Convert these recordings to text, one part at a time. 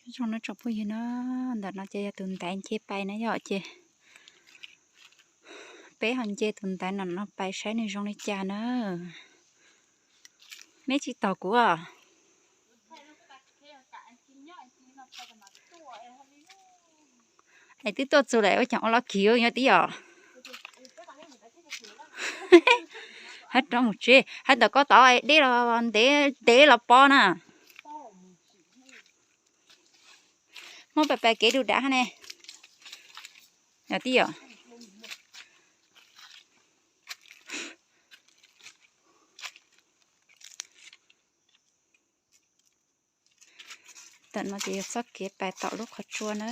Zoo no tsoom phooj ywg na, ntawm no ces yog tus ntaiv nce pais na yom, ces peb ho nce tus ntaiv no no pais saib nws zoo li cas na. Neb tsis tos kuv os. Es twb tuaj txug lawm ua caag ua lov kis nyob tib yom. Hab rov mus tsev, hab ntawm koj tod deb los ntev, ntev los pob na. Muab pais pais kev dub dav hab ne. Yog tib yom. Tam no ces yog txoj kev pais tom lub qhov tsua na.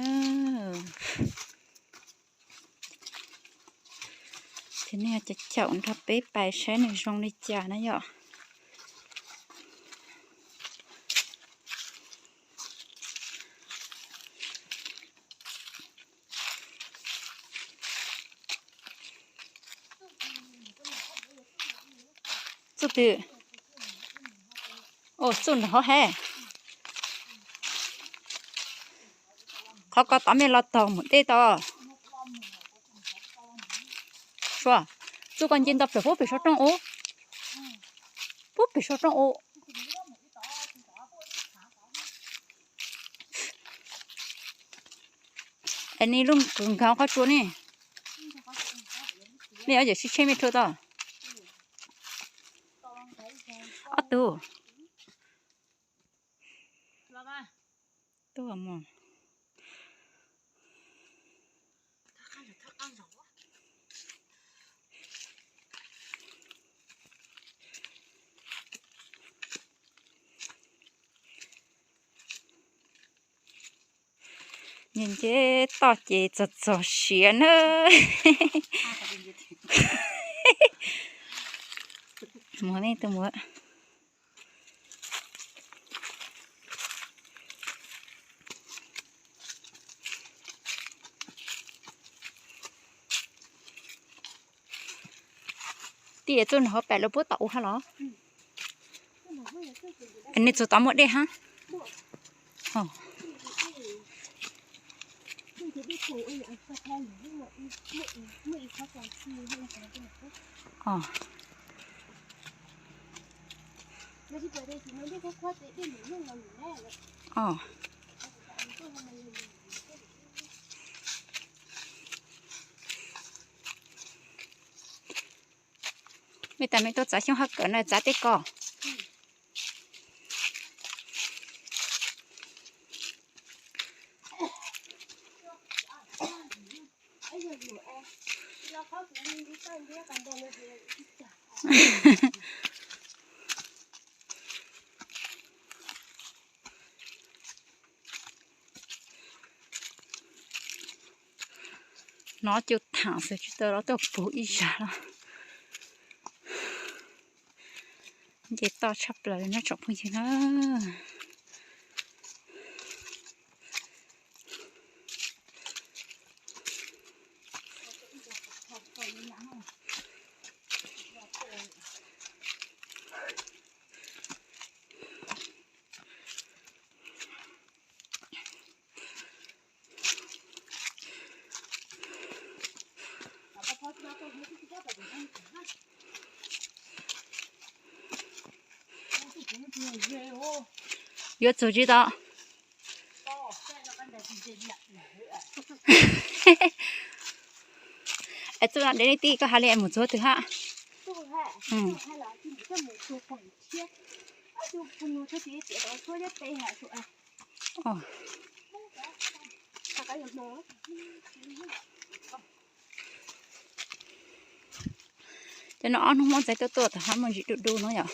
Ces nej caum nrog peb pais saib nws zoo li cas na yom. Txuj twg? Txuj nrog hab. Qhov ko tod mej los tog mus dej tod. Sua, txuj ko nce nto plaws pub pem saum rooj ub. Pub pem saum rooj ub. Es nej lub kws nkaug qhov tsua ne. Nej yuav yam sib tsheej mej rua tod. Ob tug. Tuaj mus. Nce nce toj ces txog txog siav na. Mus nej tuaj mus. Tij txuj nrog hauv pem lawv puab tom u hab los? Nws txug tod muaj dej hab. Mej tas mej tuaj txav xyoob hab kawm na, txav tej ko. Nov cua thaam xwb tsis tau los tuaj pum ib zag los. Nce toj tshaj plaws li no tsoom phooj ywg na. Yuav txug tsis tau. Es txuj no dev li tij koj has li es mus txug twg hab? Cov no ob hnub muab ntxais tuaj tuaj tag hab muaj ntsis du du no yom.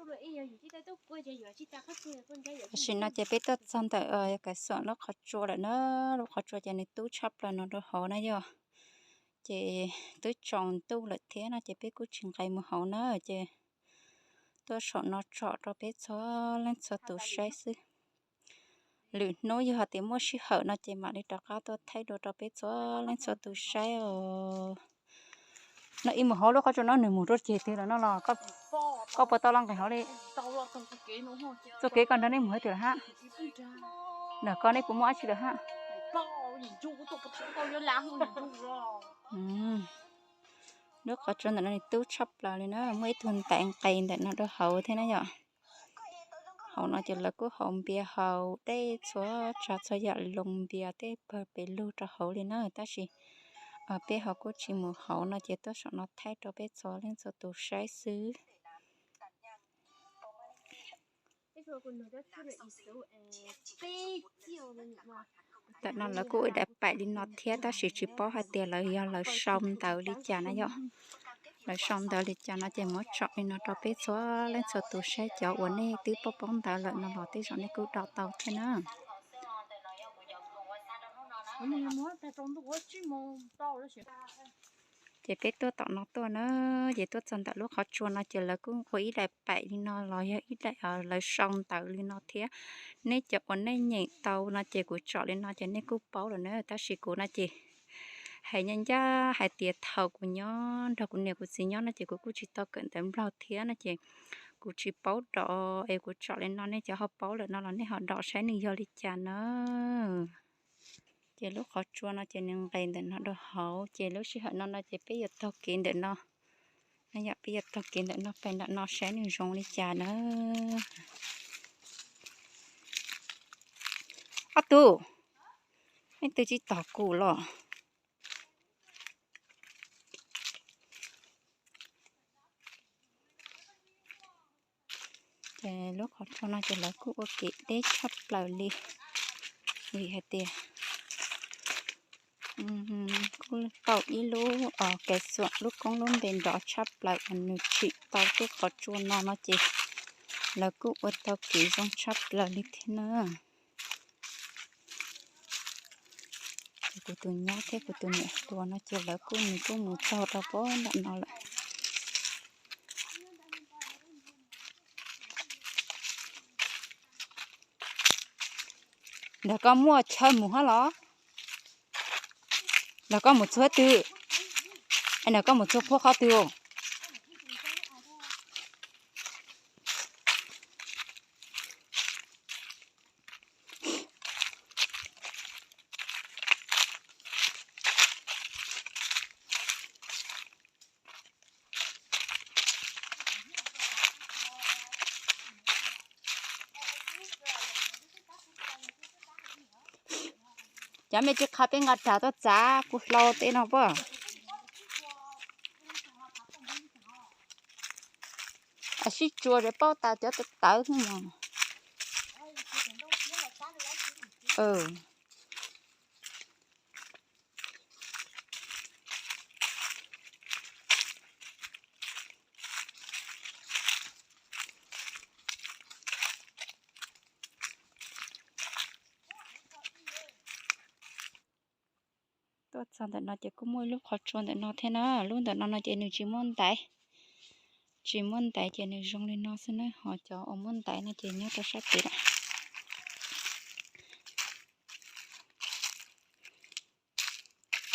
Tam sim no ces peb tuaj txog ntawm Kav Xuam lub qhov tsua lawm na. Lub qhov tsua ces nws tub tshaj plaws no rau hauv na yom. Ces twb tsaus ntuj lawm thiab no ces peb kuj tsis nqes mus hauv na, ces tuaj saum no tsom rau peb txhua leej txhua tus saib xwb. Lwm hnub yog hais tias muaj sij hawm no ces mam li rov qab tuaj thaij dua rau peb txhua leej txhua tus saib os. No ib mus hauv lub qhov tsua no nws mus rau ceg twg lawm no los? Koj puas tau los nqis hauv li? Txoj kev koj nrog nej mus hauv twg lawm hab? Nram ko nej puas muaj dab tsi lawm hab? Lub qhov tsua ntawm no nws tub tshaj plaws li na, muaj ib tug ntais nqes ntawm no rau hauv thiab na yom. Hauv no ces lawv kuj haus npias haus dej txhua tsav txhua yam, loo npias tej pawg pes lug rau hauv li na, tab sis peb ho kuj tsis mus hauv no ces tuaj saum no thaij rau peb txhua leej txhua tus saib xwb. Ntawm no lawv kuj ua daim paim li no thiab tab sis tsis paub hais tias lawv yog lawv sau ntawv li cas na yom. Lawv sau ntawv li cas no ces muab tsom li no rau peb txhua leej txhua tus saib, cov uas nej twb paub paub ntawv lawm no los tej zaum nej kuj do tau thiab na. Ces peb tuaj tom no tuaj na, ces tuaj txog ntawm lub qhov tsua no ces lawv kuj ua ib daim paim li no los yog ib daim lawv sau ntawv li no thiab. Nej cov uas nej nyeem tau no ces kuv tsom li no ces nej kuj paub lawm na, tab sis kuv no ces hais ncaj ncaj hais tias thaum kuv nyob nrog kuv niam kuv txiv nyob no ces kuv kuj tsis tau kawm ntawv Nplog thiab no ces kuv tsis paub dom es kuv tsom li no, nej cov ho paub lawm no los nej ho dom saib nws yog li cas na. Ces lub qhov tsua no ces nws nqes ntawm no rau hauv, ces lub sij hawm no no ces peb yuav taug kev ntawm no. Yog peb yuav taug kev ntawm no pem ntawm no saib nws zoo li cas na. Ob tug, nej twb tsis tos kuv los? Ces lub qhov tsua no ces lawv kuj ua kev deb tshaj plaws li, vim hais tias kuj tau ib lub Kav Xuam lub koob lub npe nrov tshaj plaws uas nws tsim tau tej qhov tsua no no ces lawv kuj ua tau kev zoo tshaj plaws li thiab na. Ces kuv tus nyab thiab kuv tus niam hluas no ces lawv kuj nws kuj mus txog rau pem ntawm no lawm. Nram koj muaj chaw mus hab los? Nram koj mus txog twg? Nram koj mus txog puag qhov twg? Cov me tsis qha peb nqa rau tuaj txav kuv hlau tej no puas? Sib tsuas es paub tas cov tawv tawv xwb mas. Tuaj txog ntawm no ces kuj muaj ib lub qhov tsua ntawm no thiab na. Lub ntawm no no ces nws tsis muaj ntaiv, tsis muaj ntaiv ces nws zoo li no xwb na, ho cov uas muaj ntaiv no ces nyob rau sab tid lawm.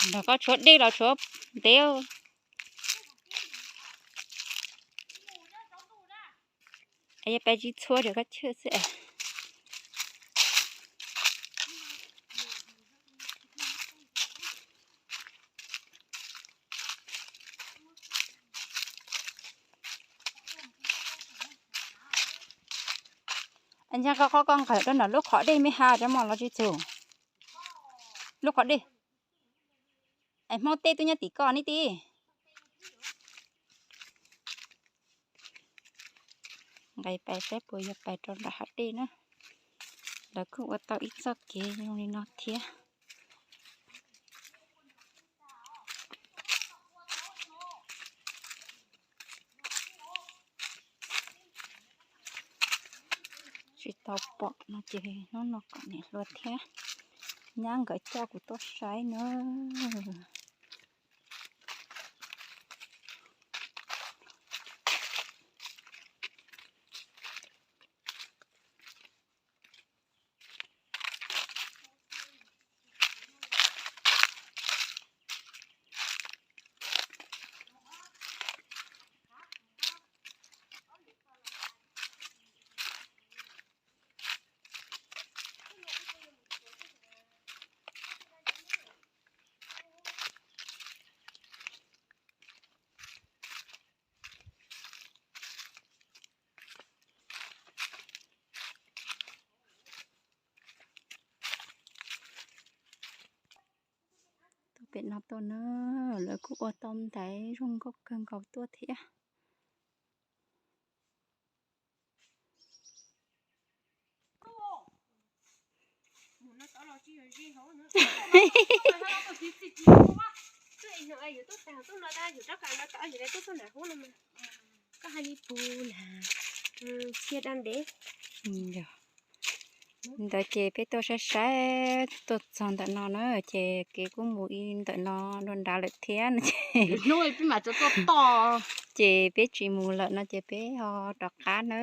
Nram koj tshuav dej los tshuav ntev? Yog pais tsis txhua rau koj chwj xwb. Ntshai koj qhov koj nqawm rau nram lub qhov dej me ha rau mos los tsis txug. Lub qhov dej. Es Hmoob teb twb nyob tim koj ne tib. Nqis pais saib puas yog pais rau nram hav dej na. Lawv kuj ua tau ib txoj kev zoo li no thiab. Tsis tau pom no ces hnub no kom niam hluas thiab nyab nkawd coj kuv tuaj saib na. Tuaj pem no tuaj na, lawv kuj ua tau ntaiv zoo nkauj kawg nkaus tuaj thiab. Ntawd ces peb tuaj saib saib tuaj txog ntawm no na, ces kev kuj mus ib ntawm no dua nrad lawm thiab no ces, ces peb tsis mus lawm no ces peb ho rov qab na.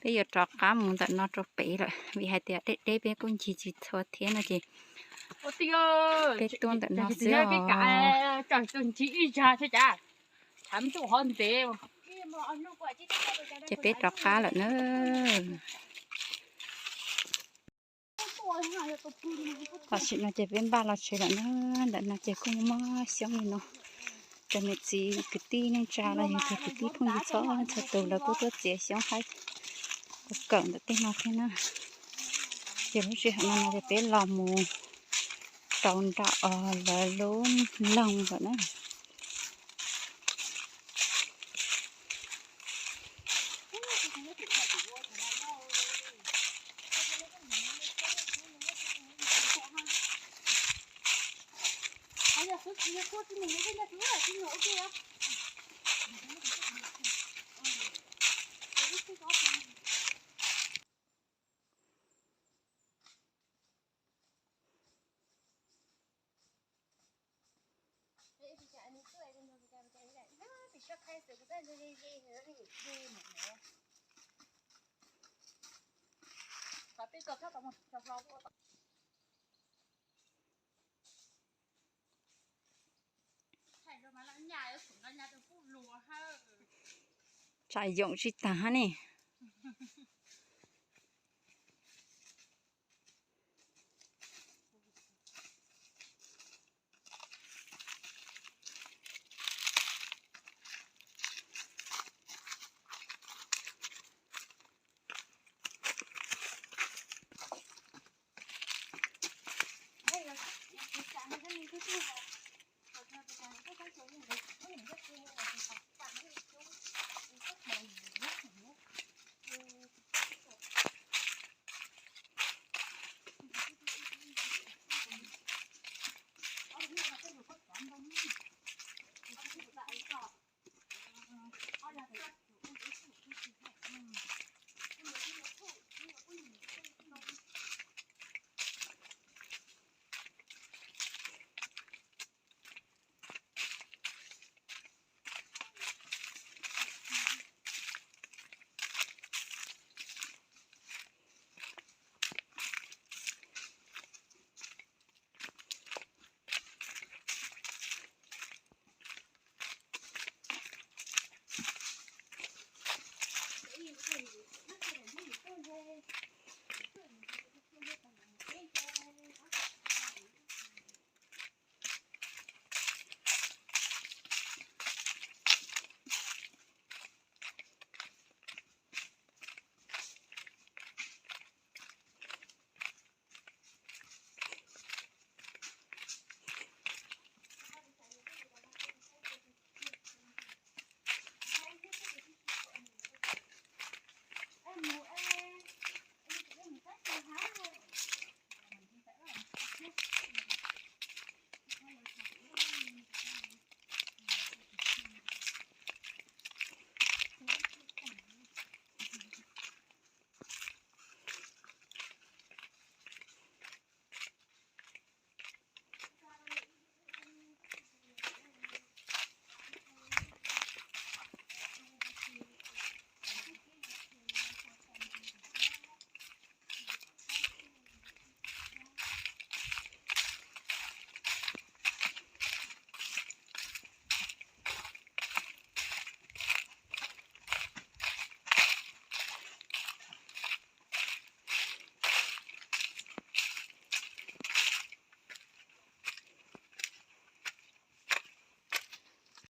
Peb yuav rov qab mus ntawm no rau pem lawm vim hais tias deb deb peb kuj ncig tsis txhua thiab no ces peb tuaj ntawm no xwb os. Ces peb rov qab lawm na. Tam sim no ces peb npaj los tsev lawm na, ntawm no ces kuj muaj xyoob li no. Cov niam txiv kwv tij neej tsa los yog cov kwv tij phooj ywg txhua txhua tus lawv kuj tuaj txiav xyoob haib kawm ntawm tej no thiab na. Ces lub sij hawm no no ces peb los mus rau nram lawv lub loog lawm na. Tsam yoom tsis tag ne.